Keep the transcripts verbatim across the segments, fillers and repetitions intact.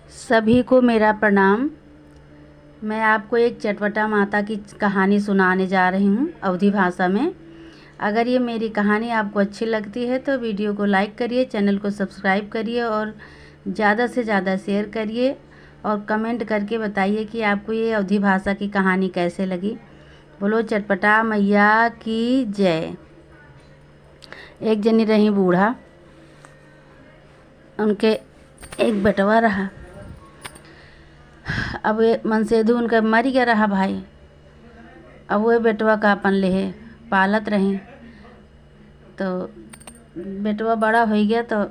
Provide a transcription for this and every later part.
सभी को मेरा प्रणाम। मैं आपको एक चटपटा माता की कहानी सुनाने जा रही हूँ अवधी भाषा में। अगर ये मेरी कहानी आपको अच्छी लगती है तो video को like करिए, channel को subscribe करिए और ज़्यादा से ज़्यादा share करिए और comment करके बताइए कि आपको ये अवधी भाषा की कहानी कैसे लगी। बोलो चटपटा मैया की जय। एक जनी रही बूढ़ा, उनके एक बेटवा रहा। अब वे मनसेधु उनका मरि गया रहा भाई। अब वे बेटवा का अपन लेहे पालत रही। तो बेटवा बड़ा होइ गया तो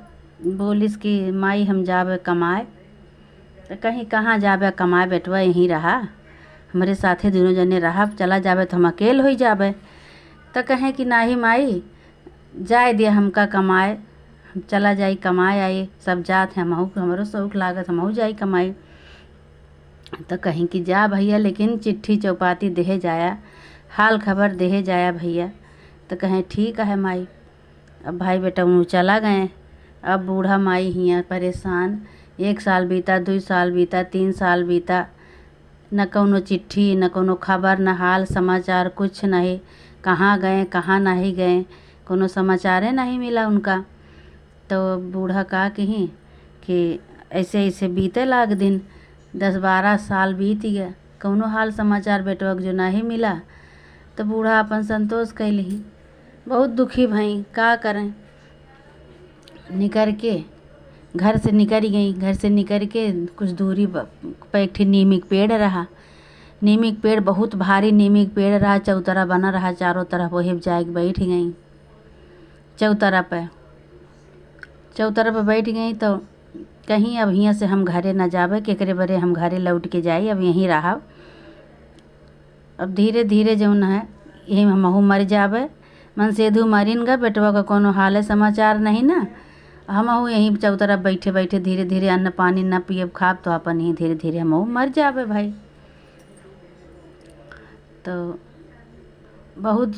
बोलिस कि माई हम जाबे कमाए। तो कहीं कहाँ जाबे कमाए, बेटवा यहीं रहा, हमरे साथे दुनों जने रहा, चला जाबे तो हम अकेल होइ जाबे। तो कहे कि नाही माई, जाए दे हमका कमाए, हम चला जाई कमाए आई, सब जात हैं, हमहू, हमरो शौक लागत, हमहू जाई कमाई। तो कहीं कि जा भैया, लेकिन चिट्ठी चौपाती देहे जाया, हाल खबर देहे जाया भैया। तो कहें ठीक है माई। अब भाई बेटा उन्हू चला गए। अब बूढ़ा माई हियाँ परेशान। एक साल बीता, दुई साल बीता, तीन साल बीता, न कौनो चिट्ठी, न कौनो खबर, न हाल समाचार, कुछ नहीं। कहाँ गए, कहाँ नहीं गए, कौनो समाचारे नहीं मिला उनका। तो बूढ़ा का कही कि ऐसे ऐसे बीते लाग दिन, दस बारह साल बीत गया, कौनो हाल समाचार बेटवा के जो नहीं मिला। तो बूढ़ा अपन संतोष कैलही, बहुत दुखी भई, का करें। निकर के घर से निकल गई। घर से निकर के कुछ दूरी ब-, पे एक ठे नीमी के पेड़ रहा। नीमी के पेड़, बहुत भारी नीमी के पेड़ रहा, चौतरा बना रहा चारों तरफ, वही पे जाके बैठ गई। चौतरा पे, चौतरा पे बैठ गई तो कहीं अब हियाँ से हम घरे न जाबे, केकरे बरे हम घरे लौट के जाई, अब यहीं रहब। अब धीरे धीरे जौन है, यही में हमहू मर जाबे। मनसेधु मरिन गा, बेटवा का कौनो हाल समाचार नहीं ना। हमहू यहीं चौतरा बैठे बैठे धीरे धीरे अन्न पानी न पियब खाब, तो अपन यहीं धीरे धीरे हमहू मर जाबे भाई। तो बहुत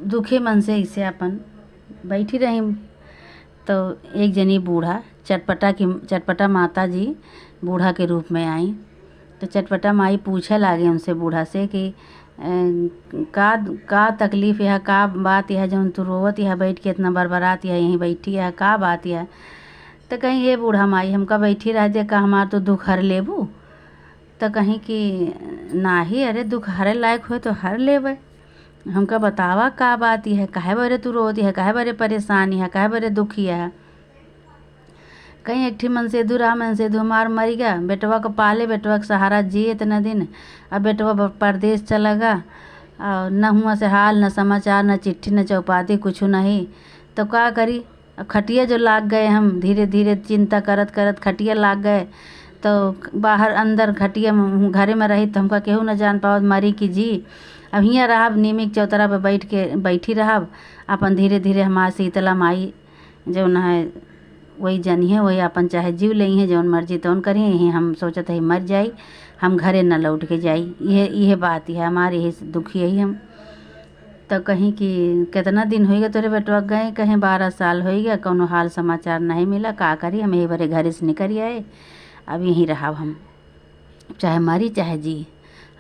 दुखे मन से इसे अपन बैठी रही। तो एक जनी बूढ़ा चटपटा की, चटपटा माता जी बूढ़ा के रूप में आई। तो चटपटा माई पूछे लागे उनसे, बूढ़ा से, कि "अ, का, का तकलीफ यह, का बात यह, जौन तू रोवत यह, बैठ के इतना बरबरात यह, यहीं बैठी यह, का बात यह?" तो कहीं, "ये बूढ़ा माई, हमका बैठी रह दे, का हमार तो दुख हर लेबू?" तो कहीं कि, "नाही, अरे, दुख हरे लायक होए तो हर लेबे। हमका बतावा, का बात यह, काहे बरे तू रोवत यह, काहे बरे परेशान यह, काहे बरे दुखी यह?" कहीं एक ठी मनसेधु रहा, मनसेधु हमार मरि गया, बेटवा के पाले, बेटवा के सहारा जिए इतना दिन, अब बेटवा ब-, परदेस चला गया, और न हुआँ से हाल, न समाचार, न चिट्ठी, न चौपाती, कुछ नहीं। तो का करी? अब खटिया जो लाग गए, हम धीरे धीरे चिंता करत करत खटिया लाग गए। तो बाहर अंदर खटिया में, घरे में रही तो हमका केहू न जान पावत, मरी कि जी। अब हियाँ रहब, नीमी के चौतरा पे बैठ के, बैठी रहब, अपन धीरे धीरे हमार शीतला माई जौन है, वही जनिहे, वही अपन चाहे जीव लेइहे, जौन मर्जी तौन करिहे। यही हम सोचत है मर जाई, हम घरे न लौट के जाई। इहे, इहे बात है हमार, यही से दुखी है हम। तो कहीं कि कितना दिन होइगा तोरे बेटवा गए? कहीं बारह साल होइगा, कौनो हाल समाचार नहीं मिला, का करी, हम यही बरे घरे से निकल आए, अब यहीं रहब हम, चाहे मरी चाहे जी।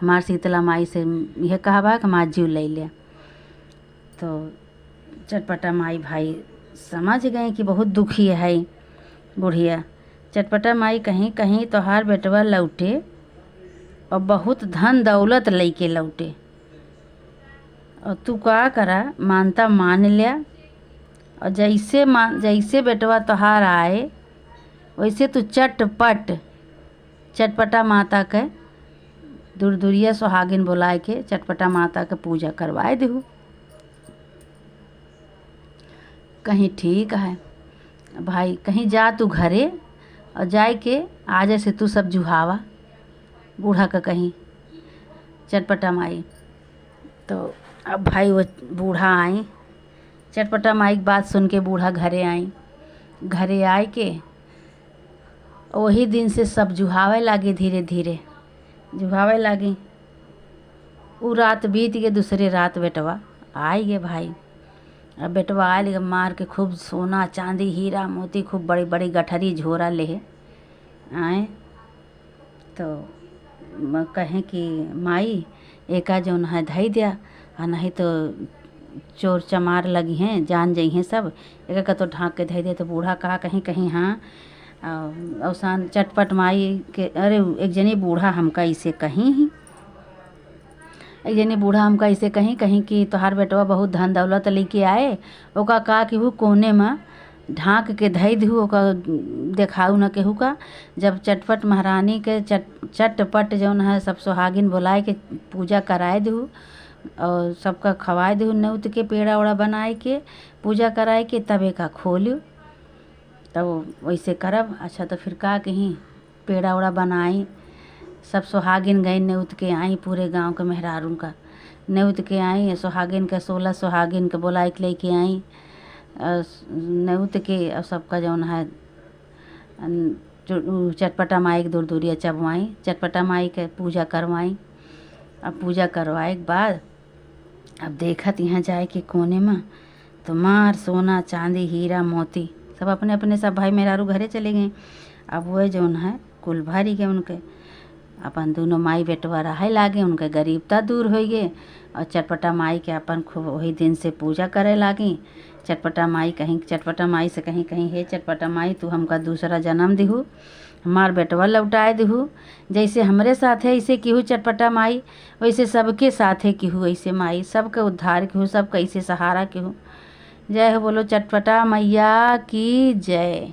हमार शीतला माई से यह कहबा कि हमार जीव ले ले। तो चटपटा माई भाई समझ गए कि बहुत दुखी है बुढ़िया। चटपटा माई कहीं, कहीं तोहार बेटवा लौटे और बहुत धन दौलत लेके लौटे, और तू का करा, मानता मान लिया, और जैसे मा-, जैसे बेटवा तोहार आए, वैसे तू चटपट चटपटा माता के दुरदुरिया सुहागिन बोलाए के चटपटा माता के पूजा करवाए दिहू। कहीं ठीक है भाई, कहीं जा तू घरे और जाए के आज से तू सब जुहावा, बूढ़ा का कहीं चटपटा माई। तो अब भाई वो बूढ़ा आई, चटपटा माई की बात सुन के बूढ़ा घरे आई। घरे आए के वही दिन से सब जुहावे लागी, धीरे धीरे जुहावे लागी। उ रात बीत के दूसरे रात बेटवा आई गे भाई। अब बेटवा आए लगे मार के खूब सोना चांदी हीरा मोती खूब बड़ी बड़ी गठरी झोरा लेहे आए। तो म-, कहें कि माई, एका जौन है धई द्या, आ नहीं तो चोर चमार लगिहें, जान जइहें सब, एका कतो ढाँक के धई द्या। तो बूढ़ा का कहीं, कहीं हाँ, आ, औसान चटपट माई के, अरे, एक जनी बूढ़ा हमका इसे कहीं ही, एक जनी बूढ़ा हमका इसे कहीं, कहीं कि तोहार बेटवा बहुत धन दौलत लेके आए, ओका का केहू कोने में ढाँक के धई दिहू, ओका देखाऊ न केहू का। जब चटपट महारानी के चट-, चटपट जौन है सब सुहागिन बोलाए के पूजा कराए दिहू और सबका खवाए दिहू, नेउत के पेड़ा ओड़ा बनाए के पूजा कराए के तबे का खोलू। तब वैसे करब। अच्छा, तो फिर का कहीं, पेड़ा ओड़ा बनाई, सब सुहागिन गई नेउत के आई, पूरे गाँव के मेहरारून का नेउत के आई, सुहागिन के, सोलह सुहागिन के बोलाई के लेके आई, और नेउत के, और सबका जौन है, अन-, चु-, उ चटपटा माई के दूर दूरिया चबवाई, चटपटा माई के पूजा करवाई। अब पूजा करवाए के बाद अब देखत यहाँ जाए के कोने में तो मार सोना, चांदी, हीरा, मोती सब अपने अपने सब भाई मेहरारू घरे चले गए। अब वह जौन है कुल भरी के उनके अपन दोनों माई बेटवा रहे लागे, उनके गरीबता दूर होइ गए। और चटपटा माई के अपन खूब वही दिन से पूजा करे लागी। चटपटा माई कहीं, चटपटा माई से कहीं, कहीं, "हे चटपटा माई, तू हमका दूसरा जन्म दिहू, हमार बेटवा लौटाए दिहू, जैसे हमरे साथे ऐसे किहू चटपटा माई, वैसे सबके साथे किहू ऐसे माई, सबके उद्धार किहू, सबके ऐसे सहारा किहू।" जय हो, बोलो चटपटा मैया की जय।